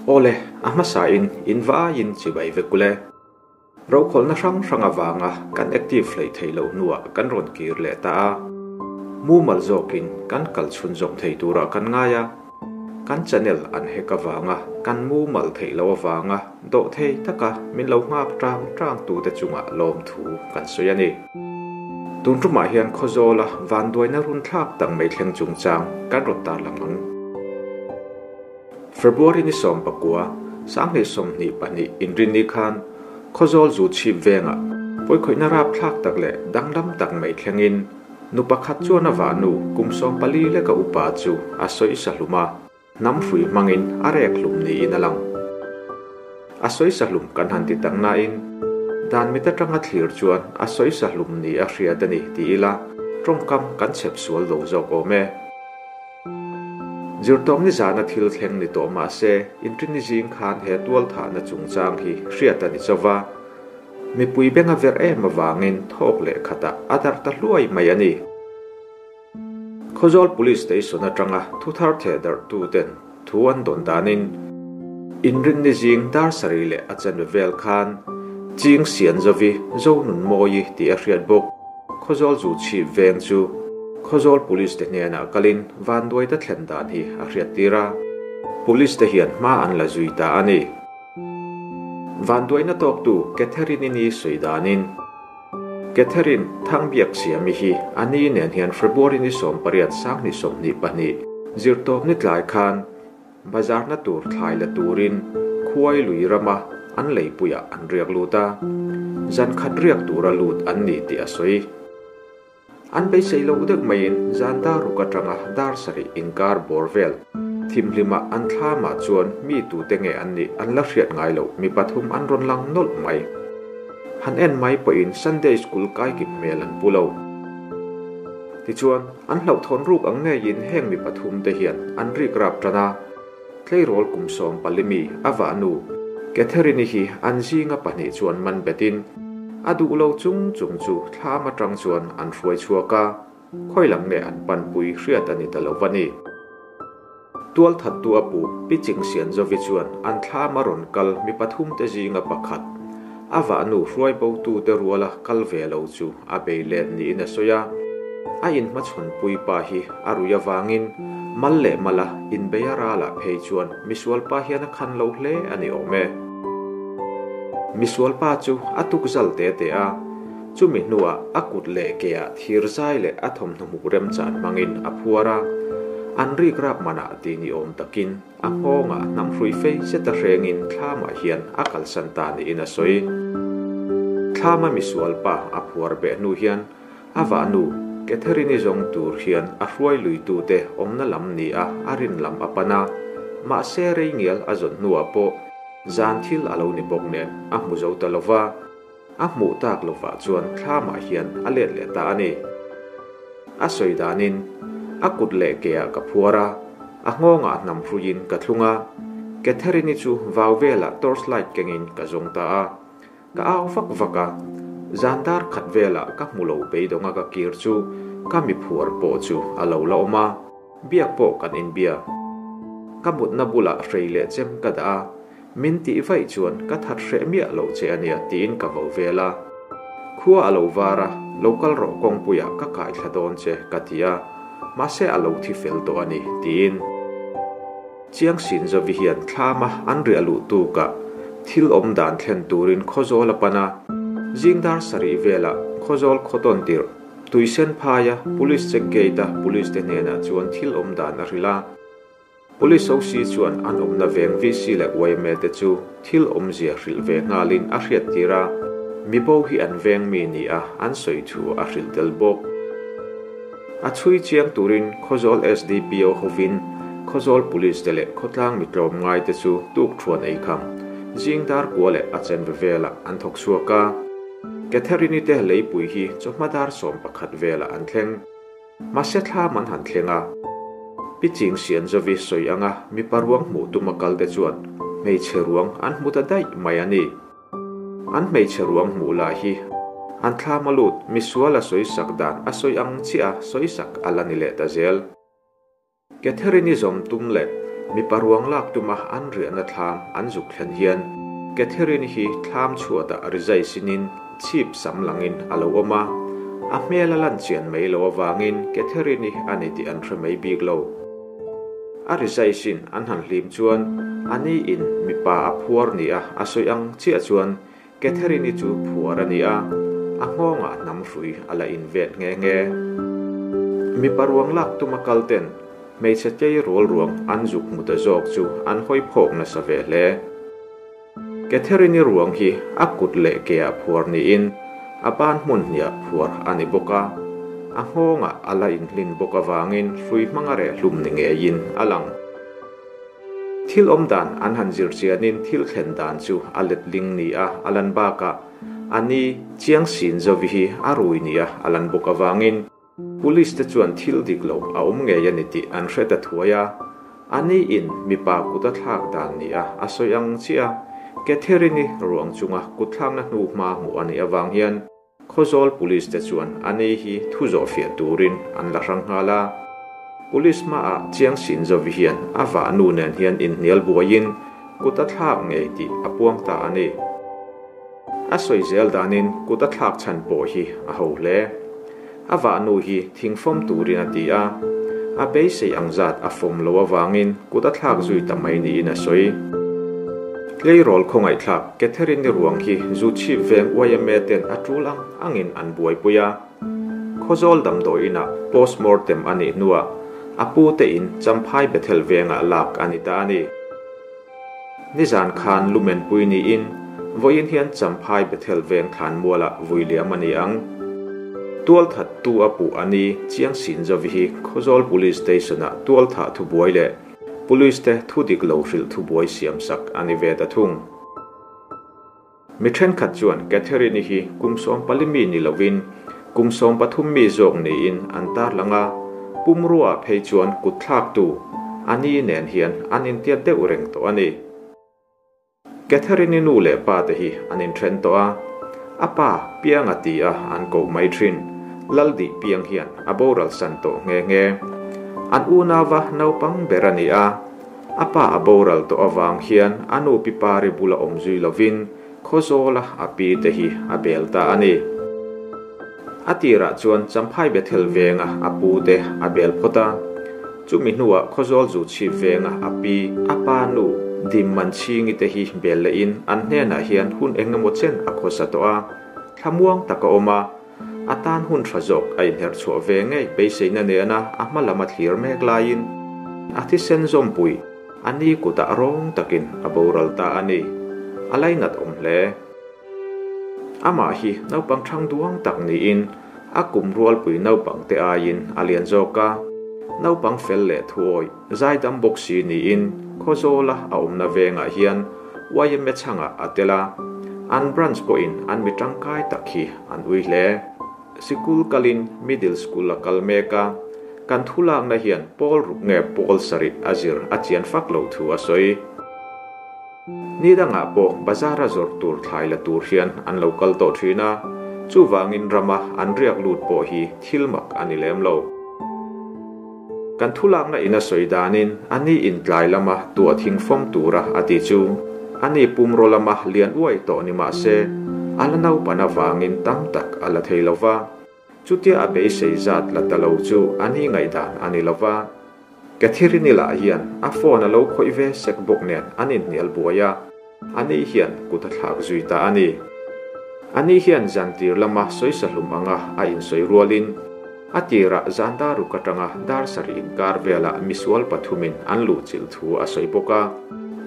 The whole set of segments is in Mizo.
Awle, a hmasain in vaiin chibai vek ule. Rokhawlhna hrang hrang avanga kan active hleih theih loh hnuah kan rawn kir leh ta a. Mumal zawkin kan kal chhunzawm thei turah kan ngai a. Kan channel an hack avanga kan mumal theih loh avanga dawh thei taka min lo nghak tang tang tute chungah lawmthu kan sawi a ni. Tun tumah hian Khawzawla vanduaina runthlak tak mai thleng chungchang kan rawn tarlang ang. February ni 19, 2022 inrinni khan Khawzawl zu chhip vengah pawikhawihna rapthlak tak leh danglam tak mai thlengin nu pakhat chuan a vahnu kum 14 leka upa chu a sawi sahlum a, hnam hrui hmangin a rek hlum niin a lang. A sawi sahlum kan han ti tak nain dan mit atanga thlir chuan a sawi sahlum ni a hriat a ni ti ila tawngkam kan chhep sual lo zawk awm e. Zirtawng ni zana thil thleng ni tawh mah se Intrini zing khan he tual thahna chungchang hi hriat a ni chauh a. Mipui beng a verh em avangin thawk leh khatah a darh ta hluai mai a ni. Khawzawl Police Station atanga thu thar theh darh tu ten thu an dawn danin Inrinni zing dar sarih leh a chanve vel khan Ching Sianzovi Zonunmawi tih a hriat bawk. Khawzawl zu chhip veng chu Khawzawl Police te hnenah kalin vanduaita thlen dan hi a hriattir a, Police te hian hma an la zui ta a ni. Vanduaina tawktu Catherine-i ni sawi danin, Catherine Thangbiak Siami hi a ni nen hian February ni 18 2022 zirtawpni tlai khan Bazarna tur thlai la turin khuai lui rama an leipuiah an riak lut a, zan khat riak tura lut an ni tih a sawi. An beisei loh deuh maiin zan dar ruk atanga dar sarih inkar bawr vel thimhlimah an thlamah chuan mi tute nge an nih an la hriat ngai loh mi pathum an rawn lang nawlh mai. Han en mai pawhin Sunday School kaikip hmel an pu lo. Tichuan, an hlauhthawn ruk ang ngeiin heng mi pathum te hian an rik rap tan a. Tleirawl kum 14 mi a vahnu Catherine-i hi an zinga pahnih chuan man betin, a duh lo chung chung chu thlam atang chuan an hruai chhuak a, khawi lam nge an panpui hriat a ni ta lo va ni. Tual thattu a pu Pi Chingsianzovi chuan an thlam a rawn kal mi pathum te zinga pakhat, a vahnu hruai botu te ruala kal ve lo chu a bei let niin a sawi a. A inhmachhawnpui pa hi a rui avangin mal leh mala inbei a ralah phei chuan misual pa hian a khan lo hle a ni awm e. Misual pa chu a tuk zal te te a, chumi hnuah a kut leh ke ah thir zai leh a thawmhnaw hmuk remchan hmangin a phuar a, an rik rap manah ti ni awm takin a nghawngah hnam hrui fei zet a hrengin thlamah hian a kalsan ta niin a sawi. Thlama misual pa a phuar beh hnu hian a vahnu Catherine-i zawng tur hian a hruai luitute awmna lam ni a a rin lam a pan a, mahse rei ngial a zawn hnuah pawh zan thil a lo ni bawk nen a hmu zo ta lova. A hmuh tak lovah chuan thlamah hian a let leh ta a ni. A sawi danin, a kut leh ke ah ka phuar a, a nghawngah hnam hruiin ka thlung a, Catherine-i chu vau velah torchlight kengin ka zawng ta a. Ka au vak vak a, zan dar khat velah ka hmu lo beidawnga ka kir chu ka mi phuar pawh chu a lo la awm a, biak pawh kan inbia. Ka mutna bulah hrei leh chem ka dah a, Min tih vaih chuan ka that hreh miah loh che a nia tiin ka vo vel a. Khua a lo var a, lo kal rawh kawngpuiah ka kai thla dawn che ka ti a, mahse a lo thi fel tawh a ni tiin. Chiang sin Zovi hian thlama an riah luh tukah thil awm dan thlen turin Khawzawl a pan a, zing dar sarih velah Khawzawl khaw tawn tirh Tuisen phaia Police check gate-a Police te hnenah chuan thil awm dan a hrilh a. Police OC chuan an awmna veng VC leh yma te chu thil awmzia hrilh ve nghalin a hriattir a, mi bo hi an veng mi ni a an sawi thu a hrilh tel bawk. A chhui chiang turin Khawzawl SDPO hovin Khawzawl Police te leh khawtlang mi tlawmngai te chu tuk thuan ei kham zing dar kua leh a chenve velah an thawk chhuak a. Catherine-i te leipui hi chawhma dar 11 velah an thleng. Mahse thlam an han thleng a, Pi Ching Sianzovi sawi anga mipa ruang hmuh tum a kal te chuan hmeichhe ruang an hmu ta daih mai a ni. An hmeichhe ruang hmuh lah hi an thlam a lut misual a sawisak dan a sawi ang chiah a sawisak a la ni leh ta zel. Catherine-i zawm tum leh Mipa ruang lak tuma an riahna thlam an zuk thlen hian Catherine hi thlam chhuatah rizai sinin chhip sam langin a lo awm a, a hmel a lan chian mai lo avangin Catherine-i a ni tih an hre mai bik lo. A rizai sin an han hlim chuan a ni in mipa a phuar ni a a sawi ang chiah chuan Catherine-i chu phuar a ni a, a nghawngah hnam hrui a la invet nghe nghe. Mipa ruang lak tuma kal ten hmeichhe tleirawl ruang an zuk hmu ta zawk chu an hawi phawk nasa ve hle. Catherine-i ruang hi a kut leh ke ah phuar niin a ban hmun hniah phuar a ni bawk a, a nghawngah a la inhlin bawk avangin hrui hmanga reh hlum ni ngeiin a lang. Thil awm dan an han zir chianin thil thlen dan chu a letling ni a a lan bakah a ni chiang sin zovi hi a rui ni a a lan bawk avangin Police te chuan thil dik lo a awm ngei a ni tih an hre ta thuai a, a ni in mipa kut a thlak dan ni a a sawi ang chiah a, Catherine-i ruang chunga kut thlakna hnu hma hmuh a nih avang hian Khawzawl Police te chuan a ni hi thu zawh fiah turin an la hrang nghal a. Police hmaah Chiang Sin Zovi hian a vah nu nen hian inhnial buaiin kut a thlak ngei tih a puang ta a ni. A sawi zel danin kut a thlak chhan pawh hi a ho hle. A vah nu hi thing fawm turin a ti a, a beisei ang zat a fawm lo avangin kut a thlak zui ta mai niin a sawi. Tleirawl khawngaihthlak Catherine-i ruang hi zu chhip veng YMA ten a tul ang angin an buaipui a. Khawzawl damdawi inah postmortem a nih hnuah a pute in Champhai Bethel vengah lak a ni ta a ni. Nizan khan Lumenpui niin vawiin hian Champhai Bethel veng thlan mualah vui liam a ni ang. Tualthat tu a puh a ni Chiang Sin Zovi hi Khawzawl Police Station-ah tualthah thubuai leh Police te thu dik lo hrilh thubuai siamsak a ni ve ta thung. Mi thenkhat chuan Catherine-i hi kum 14 mi ni lovin kum 13 mi zawk niin an tarlang a, pumruaah phei chuan kut thlaktu a ni nen hian an intiat deuh reng tawh a ni. Catherine-i nu leh pa te hi an inthen tawh a, a pa Pianga ti a an koh mai thin, Laldih Piang hian a boral san tawh nghe nghe. An unauva naupang ber a ni a. A pa a boral tawh avang hian a nu pi pari bula awm zui lovin Khawzawla a pi te hi a bel ta a ni. A tirah chuan Champhai Bethel venga a pu te a bel phawt a, chumi hnuah Khawzawl zu chhip venga a pi, a pa nu Dim Manchhingi te hi bel lehin an hnenah hian hun eng emaw chen a khawsa tawh a, thlamuang tak a awm a. A tan hun tha zawk a inherh chhuah ve ngei beiseina nena a hma lam a thlir mek laiin a thisen zawmpui a ni kutah rawng takin a boral ta a ni. A lainat awm hle. Amah hi naupang thang duang tak niin a kum rualpui naupang te aiin a lian zawk a, naupang fel leh thuawi zaidam bawk si niin Khawzawla a awmna vengah hian YMA chhangah a tel a, an branch pawhin an mi tangkai tak hi an ui hle. Sikul kalin middle school a kal mek a, kan thu lakna hian pawl ruk nge pawl sarih a zir a chian fak loh thu a sawi. Ni dangah pawh bazar a zawrh tur thlai la tur hian an lo kal tawh thin a, chuvangin rama an riak lut pawh hi thil mak a ni lem lo. Kan thulakna in a sawi danin a ni in tlai lama tuah thing fawm tura a ti chu a ni pumraw lama lian uai tawh ni mah se a la naupan avangin tam tak a la thei lo va. Chutia a beisei zat la ta lo chu a ni ngaihdan a ni lo va. Catherine-i lah hian a phone a lo khawih ve sek bawk nen an inhnial buai a, a ni hian kut a thlak zui ta a ni. A ni hian zantir lama sawisa hlum anga a insawi rualin a tirah zan dar ruk atanga dar sarih inkar velah misual pathumin an luhchilh thu a sawi bawk a.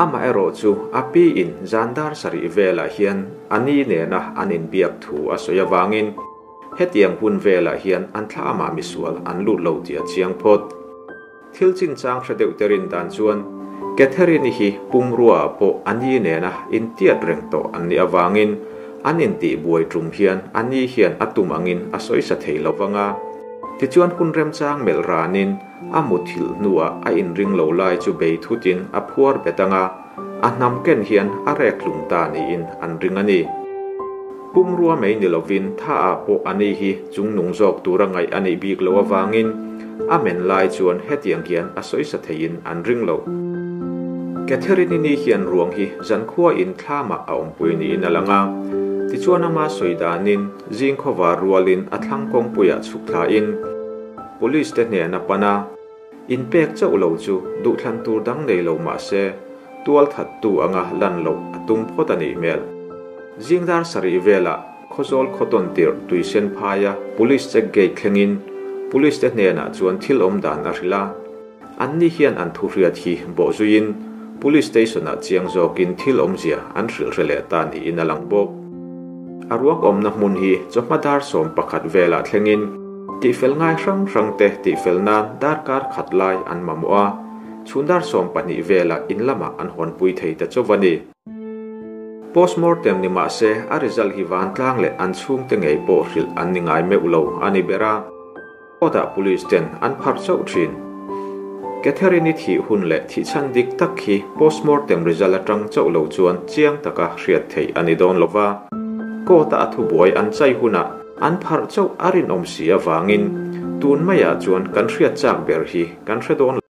Amaherawh chu a piin zan dar sarih velah hian a ni nena an inbiak thu a sawi avangin Hetiang hun velah hian an thla amah misual an lut lo tih a chiang phawt. Thil chinchang hre deuh te rin dan chuan Catherine-i hi pumruaah pawh a ni nena intiat reng tawh an nih avangin an intih buai tum hian a ni hian a tum angin a sawisa thei lo vang a. Tichuan hun remchang melh ranin a muthilh hnuah a inring lo lai chu bei thutin a phuar bet ang a. A hnam ken hian a rek hlum ta niin an ring a ni. Pumrua mai ni lovin tha ah pawh a ni hi chungnung zawk tura ngaih a nih bik loh avangin a men lai chuan hetiang hian a sawisa theiin an ring lo. Catherine-i ni hian ruang hi zankhua in thlamah a awmpui niin a lang a, tichuan ama sawi danin zing khawvar rualin a thlang kawngpuiah chhuk thlain Police te hnen a pan a, inpek chauh lo chu duhthlan tur dang nei lo mah se tual thattu anga lan loh a tum phawt a nih hmel. Zingdar sarih velah Khawzawl khawtawn tirh tuisen phaia Police check gate thlengin Police te hnenah chuan thil awm dan a hrilh a. Anni hian an thuhriat hi bawhzuiin Police Station-ah chiang zawkin thil awmzia an hrilh hre leh ta niin a lang bawk. A ruak awmna hmun hi chawhma dar 11 velah thlengin tihfel ngai hrang hrang te tihfel nan darkar khat lai an mamawh a, chhun dar 12 velah in lamah an hawnpui thei ta chauh a ni. Postmortem ni mah se a result hi vantlang leh an chhungte ngei pawh hrilh an ni ngai meuh lo a ni ber a. Court-ah police ten an pharh chauh thin. Catherine-i thih hun leh thihchhan dik tak hi postmortem result atang chauh lo chuan chiang taka hriat theih a ni dawn lova. Court-a a thubuai an chai hunah an pharh chauh a rinawm si avangin tun maiah chuan kan hriat chak ber hi kan hre dawn lo.